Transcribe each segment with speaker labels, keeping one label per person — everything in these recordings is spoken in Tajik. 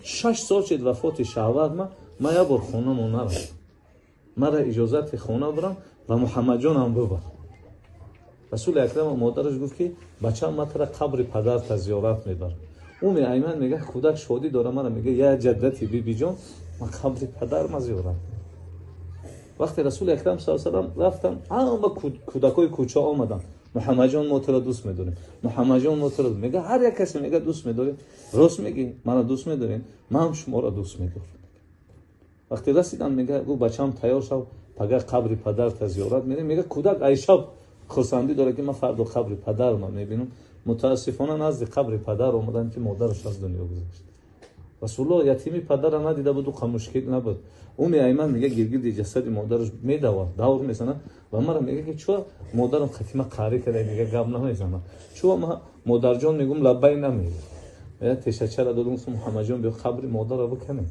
Speaker 1: 6 сол шид вафоти шавҳар ма як бор хонамо нарафтам. Мара иҷозати хона бурам ва Муҳаммадҷонам бубар. Расули Акрам модараш гуфт, ки бачам, ма тара қабри падарта зиёрат мебарам. Уми Айман мега, кӯдак шодӣ дора, мара мега: «Я ҷаддати, бибиҷон, ма қабри падарма зиёрат». Вақте Расули Акрам са салам рафтан, ҳама кӯдакҳои кӯча омаданд: «Муҳаммадҷон, мо туро дӯст медорем, Муҳаммадҷон, мо туро». Мега, ҳар як касе мега: «Дӯст медорем, рост мегӣ, мана дӯст медорем, ман шуморо дӯст медорам». Вақте расидан, мега, гуфт: «Бачам, тайёр шав, пага қабри падарта зиёрат мерем». Мега, кӯдак айшаб хурсандӣ дорад, ки ман фардо қабри падарма мебинам. Мутаассифона, назди қабри падар омадан, ки модараш аз дунё гузашт. Расулулло ятими падара надида буду, қа мушкил набуд. Уми Айман мега, гиргирди ҷасади модараш медавад, давр мезанад ва мара мега, ки чӯ модарам хатима қарӣ карда, мега, гап намезанад, чӯ ма модарҷон мегум, лаббай намега. Мега, тешачара додум, «Муҳаммадҷон, биё, қабри модарро биканем».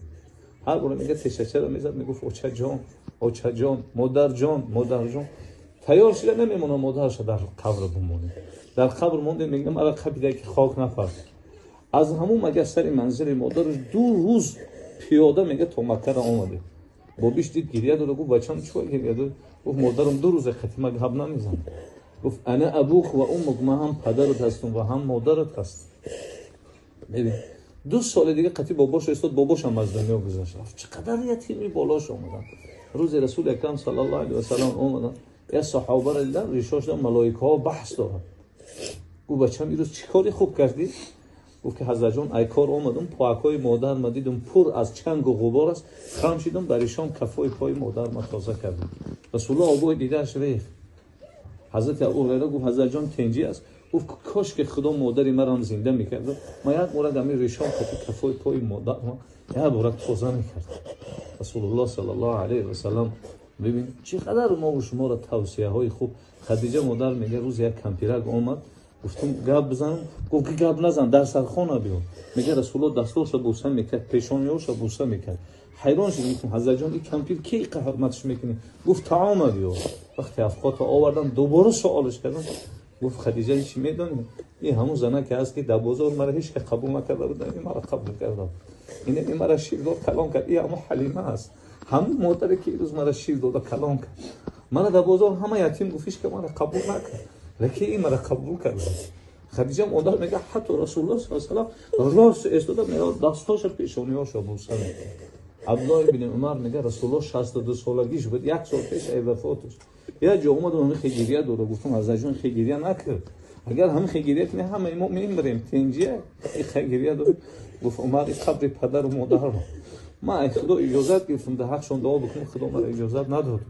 Speaker 1: Ҳар бора, мега, тешачара мезад, мегуфт: «Очаҷон, очаҷон, модарҷон, модарҷон». Тайёр шида намемонад, модараша дар қабр бимонем. Дар қабр мондем, мега, мара қабида, ки хок нафард. Аз ҳамун мага сари манзили модараш 2 рӯз пиёда, мега, то Маккара омадем. Бобиш дид, гирья дора, гуфт: «Бачам, чӣ гирья дод?» Гуфт: «Модарам 2 рӯза хатима гап намезанад». Гуфт: «Ана абук ва уммук, ман ҳам падарат ҳастам ва ҳам модарат ҳастам». Бибин, 2 соли дига қати бобош истод, бобошам аз дунё гузашт. Чӣ қадар ятими болош омадан. Рӯзи Расули Акрам саллаллоҳу алайҳи васаллам омадан, як саҳобаро дидан, ришошдан малоикаҳо баҳс дорад. Гуфт: «Бачам, ирӯз чӣ кори хуб кардӣ?» Гуфт, ки ҳазратҷон, ай кор омадум, поакҳои модарма дидум, пур аз чангу ғубор аст, хам шидум, ба ришом кафои пои модарма тоза кардем. Расулулло обои дидааш рехт. Ҳазрати Абу Ҳурайра гуфт: «Ҳазратҷон, тенҷӣ аст?» Гуфт: «Кош ки Худо модари марам зинда мекард, ма як бора ами ришом кати кафои пои модарма як бора тоза мекард». Расулулло саллаллоҳу алайҳи васаллам, бибин, чӣ қадар мову шуморо тавсияҳои хуб. Хадиҷа модар мега, рӯз як кампирак омад, гуфтум гап бизанам, гуфт ки гап назан, дар сархона биё. Мега, Расулулло дастошо буса мекард, пешониёшо буса мекард. Ҳайрон шуд, гуфтум: «Ҳазратҷон, ин кампир ки қа ҳурматш мекунӣ?» Гуфт: «Таома биё». Вақте афқото овардан, дубора суолш кардам, гуфт: «Хадиҷа, чӣ медонӣ? Ин ҳамун зана ки ҳаст, ки дар бозор мара ҳеч ка қабул накарда буд, ин мара қабул карда, ин мара шир дод, калон кард. Ин ҳамун Ҳалима аст, ҳамун модаре ки ирӯз мара шир дода калон кард. Мара дар бозор ҳама ятим гуфт, ҳеч ка мара қабул накард, лекин ин мара қабул кард». Хадиҷа модар мега, ҳатто Расулулло са салам рост истода, мега, дастоша, пешониҳоша буса мекард. Абдуллоҳ ибни Умар мега, Расулулло 62 солагиш буд, як сол пеш ай вафоташ, як ҷо омадам, ҳамин хе гирья дора. Гуфтам: «Ҳазратҷон, хе гирья накард, агар ҳамин хе гирья кунӣ, ҳамаи мо мемирем, тенҷия хе гирья дор». Гуфт: «Умар, и қабри падару модарро ман ай Худо иҷозат гирифтам, дар ҳақшон дуо бикунам, Худо мара иҷозат надод,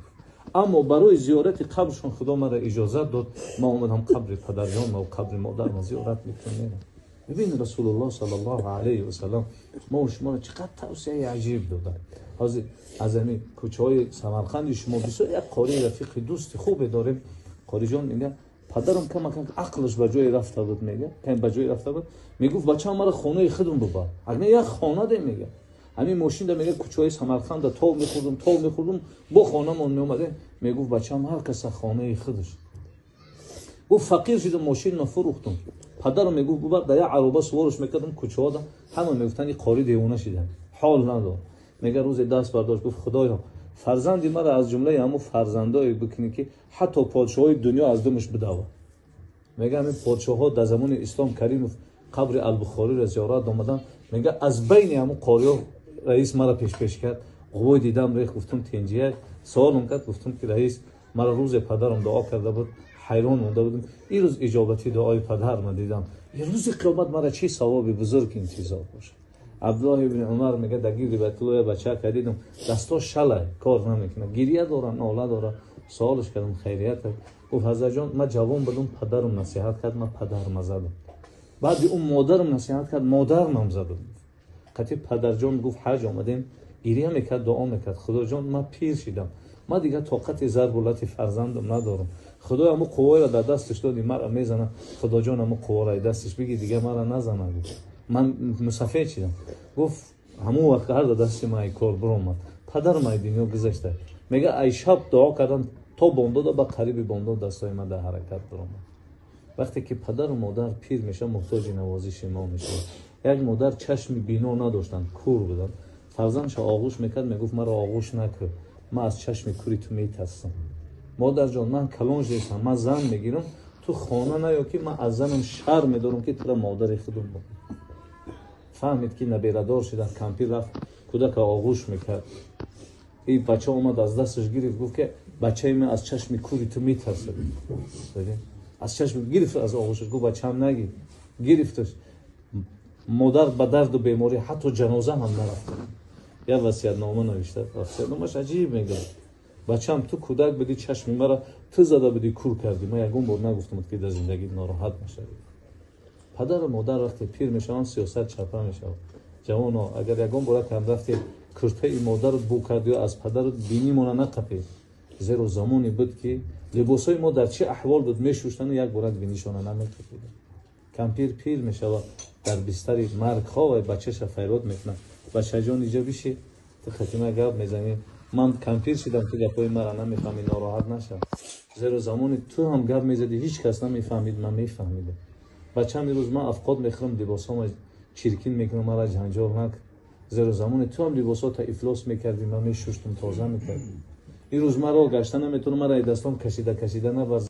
Speaker 1: аммо барои зиёрати қабршон Худо мара иҷозат дод, ман омадам, қабри падарҷонма ва қабри модарма зиёрат мекунам, мерам». Бибин, Расулуллоҳ саллаллоҳу алайҳи васаллам мо шуморо чӣ қадр тавсияи аҷиб доданд. Ҳозир аз ҳамин кӯчаҳои Самарқанди шумо бисёр як қории рафиқи дӯсти хубе дорем. Қориҷон мега, падарам камакам ақлаш ба ҷое рафта буд, мега, кам ба ҷое рафта буд, мегуфт: «Бачаам, мара хонаи худум бубар, агар як хона де». Мега, ҳамин мошинда, мега, кӯчаҳои Самарқанда тов мехӯрдум, тов мехӯрдум, бо хонамон меомадем. Мегуфт: «Бачаам, ҳар каса хонаи худаш». Гуфт: «Фақир шидам, мошинма фурӯхтум. Падарам мегуфт: бубар». Дар як ароба суворш мекардам, кӯчаҳода ҳама мегуфтанд: «И қори девона шидан, ҳол надор». Мега, рӯзе даст бардошт, гуфт: «Худоё, фарзанди мара аз ҷумлаи ҳамун фарзандое бикунӣ, ки ҳатто подшоҳои дунё аз думаш бидавад». Мега, ҳамин подшоҳҳо дар замони Ислом Каримов қабри Албухориро зиёрат омадан. Мега, аз байни ҳамун қориё раис мара пешпеш кард. Ғувои дидам рех, гуфтум: «Тенҷия?» Суолам кард, гуфтум ки раис, мара рӯзе падарам дуо карда буд, ҳайрон монда будам, ин рӯз иҷобати дуои падарма дидам, ин рӯзи қиёмат мара чӣ савоби бузург интизор бошад? Абдуллоҳ ибни Умар мега, дар гирди Байтулло я бачака дидам, дасто шалай, кор намекунад, гирья дора, нола дора. Суолш кардам: «Хайрият?» Гуфт: «Ҳазратҷон, ман ҷавон будам, падарам насиҳат кард, ман падарма задам. Баъди ӯ модарам насиҳат кард, модармам задам. Қати падарҷон, гуфт, ҳаҷ омадем, гирья мекард, дуо мекард: Худоҷон, ман пир шидам, ман дигар тоқати зарбу лати фарзандам надорам. Худои, ҳамун қуввоеро дар дасташ доди, мара мезана, Худоҷон, ҳамун қуввора дасташ биги, дигар мара назана». Гуфт: «Ман мусафед шидам». Гуфт: «Ҳамун вақт ҳар да дасти ман ай кор биромад, падарам ай дунё гузашта». Мега, ай шаб дуо кардан то бомдода, ба қариби бомдод дастои ман дар ҳаракат биромад. Вақте ки падару модар пир мешавад, муҳтоҷи навозиши мо мешавад. Як модар чашми бино надоштанд, кур буданд. Фарзандша оғӯш мекард, мегуфт: «Маро оғӯш накун, ман аз чашми кури ту метарсам. Модарҷон, ман калон шудам, ман зан мегирам, ту хона наё, ки ман аз занам шарм медорам, ки тура модари худам бо». Фаҳмид, ки наберадор шидан. Кампир рафт, кӯдака оғӯш мекард. И бача омад, аз дасташ гирифт, гуфт, ки бачаи ман аз чашми кури ту метарсад. Аз чашми гирифт, аз оғӯшаш, гуфт: «Бачаам, нагир». Гирифташ. Модар ба дарду беморӣ ҳатто ҷаноза ҳам нарафт. Як васиятнома навишта. Васиятномаш аҷиб мегӯяд: «Бачам, ту кӯдак будӣ, чашми мара ту зада будӣ, кур кардӣ. Ман ягон бор нагуфтамад, ки дар зиндагӣ нороҳат нашавӣ». Падару модар вақте пир мешаванд, сиёсат чапа мешавад. Ҷавоно, агар ягон бора кам рафте, куртаи модарат бу кард ё аз падарат, бинимона нақапед, зеро замоне буд, ки либосҳои мо дар чӣ аҳвол буд, мешуштану як борак бинишона намекапиданд. Кампир пир мешавад, дар бистари марг хова, бачаша файрод мекунад: «Бачаҷон, иҷа биши, ту хатима гап мезанӣ. Ман кампир шидам, ту гапҳои мара намефаҳмӣ, нороҳат нашав, зеро замони ту ҳам гап мезадӣ, ҳеҷ кас намефаҳмид, ман мефаҳмидам. Бачам, имрӯз ман афқот мехӯрам, либосҳома чиркин мекунам, мара ҷанҷол накун, зеро замони ту ҳам либосҳота ифлос мекардӣ, ман мешуштум, тоза мекардам. Имрӯз ман роҳ гашта наметавонам, мара дастом кашида кашида набар».